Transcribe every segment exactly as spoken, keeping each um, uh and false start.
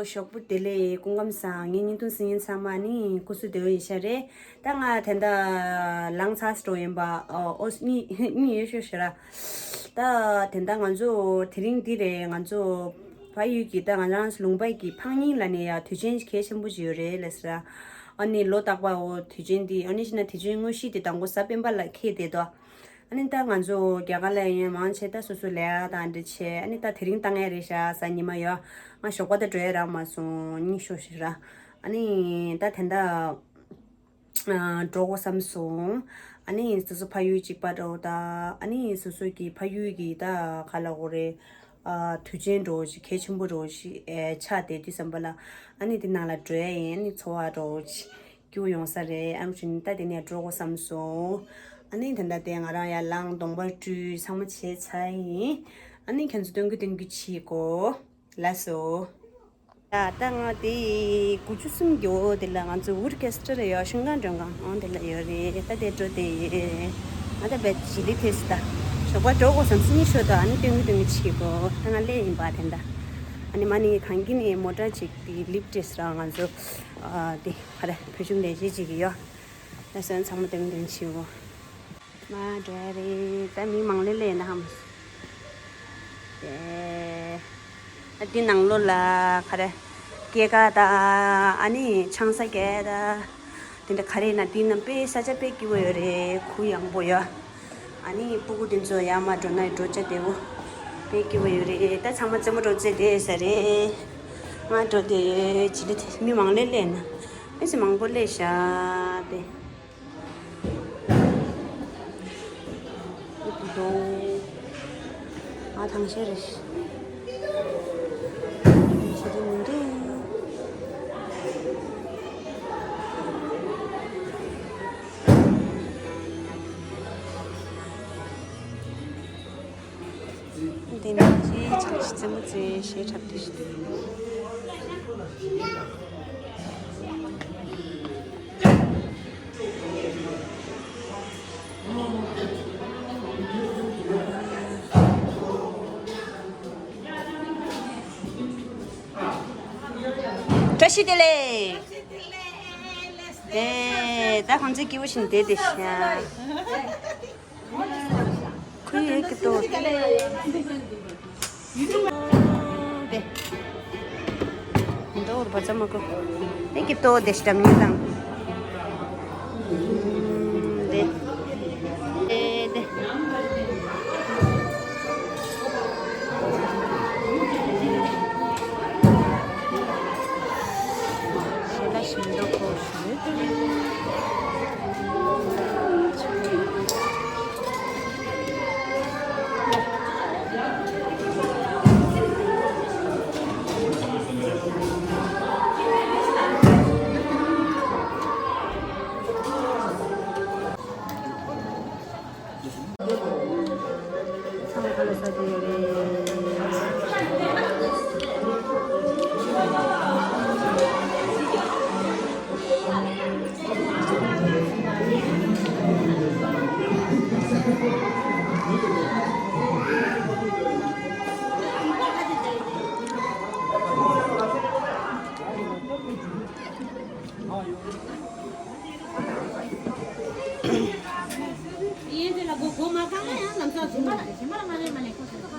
ཞོགས་པ་བདེ་ལེགས། སྐུ་ཁམས་བཟང་། ངའི་བརྙན་ཐུང་གཟིགས་མཁན་ཚང་མ་ནི་སྐུ་གཟུགས་བདེ་པོ་ཡིན་ཤག་རེད། ད་ང་དེ་འདྲ་ལངས་ཚར་འགྲོ་ཡིན་པ། ཨོ་གཉིད་གཉིད་ཡོད་ཤོག་ཤི་ར། ད་དེ་འདྲ་ང་ཚོ་དེ་རིང་འདི་རེད། ང་ཚོ་ཕ་ཡུལ་གྱི་ད་ང་རང་ལུང་པ་གི་ཕག་རྙིང་ལ་ནི་ཡ་དུས་ཆེན་གལ་ཆེན་པོ་ཅིག་ཡོད་རེད་ལབ་ཤི་ར། ཨ་ནི་ལོ་རྟག་པ་འོ་དུས་ཆེན་འདི་ཨ་ནི་ཤི་ན་དུས་ཆེན་དངོས་གཞི་དེ་དང་པོ་གཟའ་སྤེན་པ་ལ་འཁེལ་བསྡད་དོ། ཨ་ནི་ད་ང་ཚོ་རྒྱ་གར་ལ་ཡོད་མཁན་མང་ཆེ་ད་སོ་སོ་ལས་ཀ་དང་འདྲ་བྱས། ཨ་ནི་ད་དེ་རིང་བཏང་ཡ་རེད་ཤག་གཟའ་ཉི་མ་ཡོད། ང་ཞོགས་པ་ད་འགྲོ་ཡ་རག་མ་སོང་། གཉིད་ཤོར་ཤི་ར། ཨ་ནི་ད་དེ་འདྲ་ཨ་འགྲོ་དགོས་བསམ་སོང་། ཨ་ནི་སོ་སོ་ཕ་ཡུལ་གཅིག་པ་འདྲ་བོ་ད། ཨ་ནི་སོ་སོ་གི་ཕ་ཡུལ་གྱི་ད་ག་ལབ་དགོས་རེད། ཨ་དུས་ཆེན་འདྲ་བོ་ཞིག་གལ་ཆེན་པོ་འདྲ་བོ་ཞིག་ཨེ་ཆགས་བསྡད་དུས་ཙམ་པ་ལ། ཨ་ནི་དེ་ནང་ལ་འགྲོ་ཡ་ཡིན། ཨ་ནི་ཚོར་བ་འདྲ་བོ་ཞིག་སྐྱིད་པོ་ཡོང་ས་རེད། ཨ་ནི་ད་དེ་ནས་འགྲོ་དགོས་བསམ་སོང་། ཨ་ནི་ད་ལྟ་དེ་ང་རང་ཡར་ལངས་གདོང་པ་བཀྲུས་ཚང་མ་བྱས་ཚར་ཡིན། ཨ་ནི་ཁྱེད་ཚོ་སྟོན་གི་སྟོན་གི་བྱེད་དགོས། ལགས་སོ། ད་ལྟ་ང་དེ་དགུ་བཅུ་གསུམ་གྱི་འོག་དེ་ལ་ང་ཚོ་ཨོར་ཀེ་སི་ཊར་ཡོད། ཤིང་ཀང་མགྲོན་ཁང་འོང་དེ་ལ་ཡོད་རེད། ད་དེ་འགྲོ་དེ་ཡོད་རེད། ང་ད་བེད་ཇི་ལི་ཐེ་སི་ད་ཞོགས་པ་འགྲོ་དགོས་བསམ་སོང་། གཉིད་ཤོར་དོ། ཨ་ནི་སྟོན་གི་སྟོན་གི་བྱེད་དགོས། ད་ང་སླེབས་ཡིན་པ་དེ་འདྲ། ཨ་ནི་མ་ནི་གང་གི་ནི་མོ་ཊ་ཅིག་དེ་ལིབ་ཊི་རེད་ཟེར། ང་ཚོ་ཨ་དེ་ཧ་རེ་བོད་ཤུགས་ལས་བྱེད་ཅིག་གི་ཡོད། ད་སོན་ཚང་མ་སྟོན་གི་སྟོན་གི་བྱེད་དགོས། མ་འགྲོ་ཡ་རེད། ད་མི་མང་ལེ་ལེ་ཡིན་ན་ཧམ། ཨེ། ད་འདི་ནང་ལོགས་ལ་ག་རེ་སྐྱེས་སྐར་དང་ཨ་ནི་ཆང་ས་རྒྱག་ཡ་དང་དེ་འདྲ་ག་རེ་ཡིན་ན། འདི་ནང་དཔེ་ས་ཆ་དཔེ་སྐྱིད་པོ་ཡོད་རེད། གུ་ཡངས་པོ་ཡོད། ཨ་ནི་སྤུ་གུ་དེ་ཚོ་ཡར་མར་འགྲོ་ན་འགྲོ་བྱ་བདེ་པོ་དཔེ་སྐྱིད་པོ་ཡོད་རེད། ད་ཚང་མ་རྩེད་མོ་འགྲོ་རྩེ་བསྡད་ས་རེད། མ་འགྲོ་དེ་ཇི་ལི་དེ་མི་མང་ལེ་ལེ་ཡིན་ན། མི་ཚེ་མང་པོ་སླེབས་ཤག་དེ། འདུག་ཨ་ཐང་ཤེས་རེད། ཆེ་དེ་མི་འདྲ། དེ་ནས་ཅི་ཅི་ལ་ཞིག་རྩེད་མོ་རྩེ་ཞེས་འཁྲབ་སྟེ་ཞིག་བཀྲ་ཤིས་བདེ་ལེགས། ཨེ། ད་ཁོང་ཚོའི་སྐྱིད་པོ་བཞིན་བསྡད་དེ་ཤག་ཁོའི་ཡོད་ཀྱི་ཏོ། དེ། འདོར་བ་ཙམ་མ་གོ། ཨེ་ཀྱི་ཏོ་དེ་ཤི་དམ་ཉེ་དང་། དེ། དེ་དེ། ཞེ་ལ་ཞིམ་མདོག་ཁོག་ཞུ།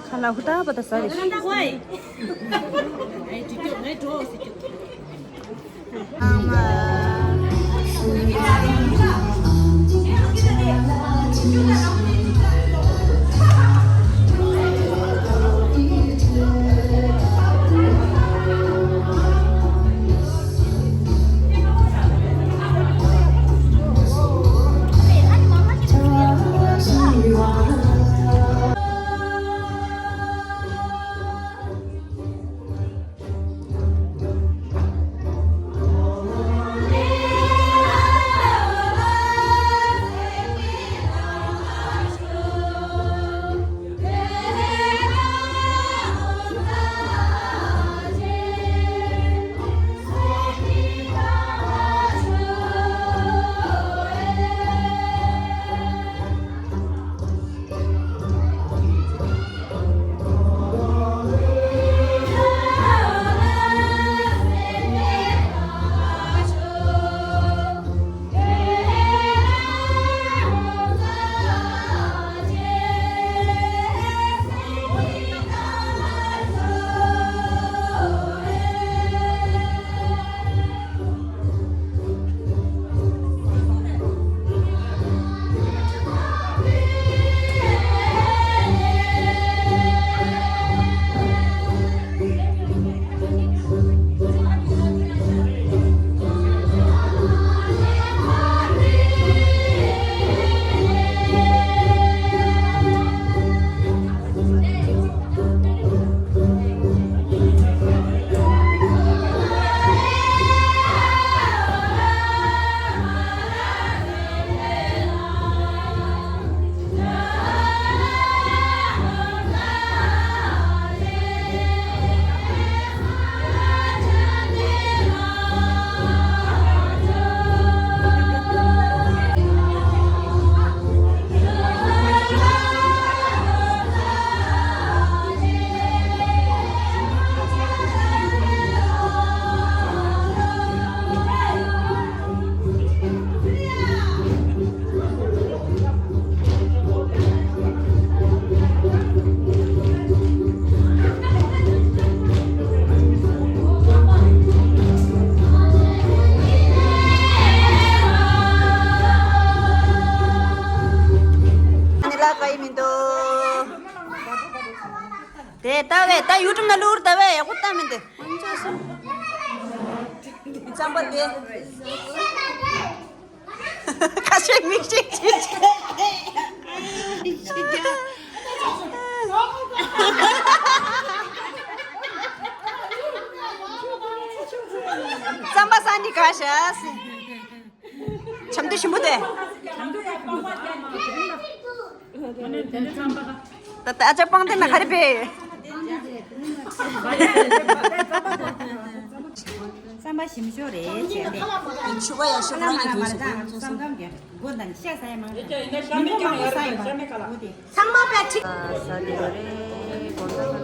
ཁ་ལག་ཧུར་ཐག་པ་ད་ཟ་རེ་ཤི། མི་འདུག་རྩམ་པ་དེ། ཁ་ཤས་མིག་ཤེས་ཅིག་རྩམ་པ་ཟ་ནི་དགའ་ཤག་ཆམ་དུ་ཞིམ་པོ་དེ། ད་ལྟ་ཨ་ཅག་པང་གདན་ན་ག་རེ་བེ། རྩམ་པ་ཞིམ་ཤོས་རེད་བྱས་ཏེ། ཆུ་བ་ཡག་ཤོས་ཁོ་རང་གིས་བུས་སོང་། རྩམ་སྐམ་གྱི་སྒོ་དང་ཤ་ཟ་ཡ་མང་དྲགས། མི་མང་པོ་ཟ་ཡ་མང་པོ་དེ། ཚང་མ་པད་ཁྲི། ས་དེ་རེད་གོང་ས་ས།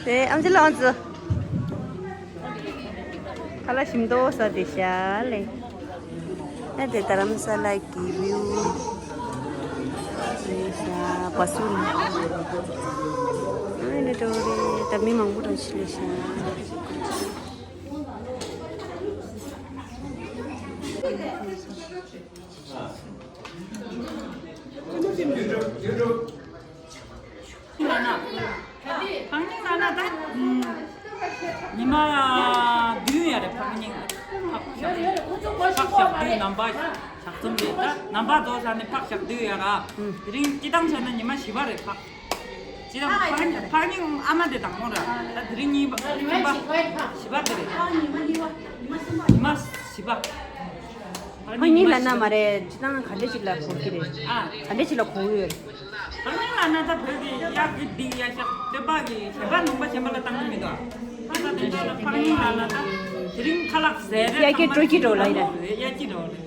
དེ་ཨམ་ཆི་ལོངས་ཚོ། ཁ་ལག་ཞིམ་ཏོག་ཟ་དེ་ཤ་ལེ། ཨ་དེ་རྡ་རམ་ས་ལ་གི་བིའུ། ལེ་ཤ་བ་སུ་ལ། ཨ་ནི་ཏོ་རེ་ད་མི་མང་པོ་རང་ཤི་ལེ་ཤ། ཕག་ཉིན་ལ་ན་ད། ཉི་མ་བདུན་ཡ་རེད་ཕག་ཉིན། ཕག་ཞག་བདུན་ནམ་པ་ཞག་རྩོམ་རེད་ད་ནམ་པ་རྫོགས་ས་ནས་ཕག་ཞག་བདུན་ཡ་ར། དེ་རིང་སྤྱི་བཏང་བྱས་ན་ཉི་མ་བཞི་པ་རེད་ཕག་སྤྱི་བཏང་ཕག་ཉིན་ཕག་ཉིན་ཨ་མ་དེ་དང་པོ་ར་ད་དེ་རིང་གཉིས་པ་གསུམ་པ་བཞི་པ་དེ་རེད། ཉི་མ་བཞི་པ། ཕག་ཉིན་ལ་ན་མ་རེད་སྤྱི་བཏང་ག་འདྲ་ཅིག་ལ་གོ་གི་རེད། ཨ། ག་འདྲ་ཅིག་ལ་གོ་གི་ཡོད་རེད། ཨ་ནི་ང་ན་ད་བོད་ཀྱི་གཡག་གི་སྡིག་ཡ་ཤག་སྟོན་པ་གི་ཞལ་པར་ལུང་པ་གཞན་པ་ལ་བཏང་གི་མི་འདུག་ཨ་ད་དེ་འདྲ་ལ་ཕག་ཉིན་ལ་ན་ད་དེ་རིང་ཁ་ལག་ཟས་རེད། གཡག་གི་སྤྲོ་སྐྱིད་འགྲོ་ལ་ཡིན་ན། གཡག་སྐྱིད་འགྲོ་རེད།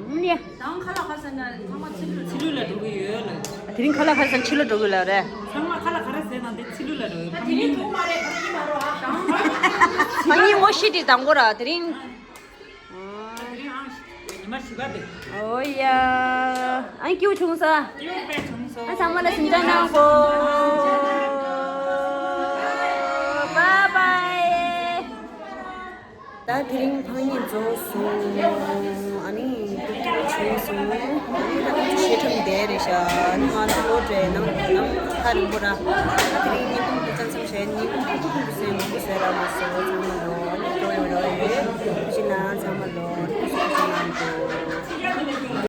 ཨུམ་ཡ། དང་ཁ་ལག་ཁ་ཟས་ན་ཚང་མ་ཕྱི་ལུགས་ཕྱི་ལུགས་ལ་འགྲོ་གི་ཡོད་ལ། དེ་རིང་ཁ་ལག་ཁ་ཟས་ཕྱི་ལུགས་འགྲོ་གི་ལ་རེད། ཚང་མ་ཁ་ལག་ག་རེ་ཟས་ན་དེ་ཕྱི་ལུགས་ལ་འགྲོ་ཡོད། ཕག་ཉིན་ཕག་ཉིན་ངོ་ཤེས་དེ་དང་པོ་ར་དེ་རིང་། ཉི་མ་བཞི་པ་དེ། ཨོ་ཡ། ཨ་སྐྱིད་པོ་བྱུང་ས། སྐྱིད་པོ་དཔེ་བྱུང་སོང་། ཨ་ཚང་མ་ལ་གཟིམ་འཇག་གནང་གོ། བཱའི་བཱའི། ད་དེ་རིང་ཕག་ཉིན་རྫོགས་སོང་། ཨ་ནི་སྐྱིད་པོ་བྱུང་སོང་། ཨ་ནི་ད་ང་ཚོ་ཤེལ་ཁྲོམ་བསྡད་རེད་ཤག་ཨ་ནི་ང་ཚོ་ལོ་དྲེ་ནང་ནང་ཐག་རིང་པོ་ར། ད་དེ་རིང་ཉིན་གུང་གི་རྩམ་ཟ་བྱས་ཉིན་གུང་གི་ཟས་མ་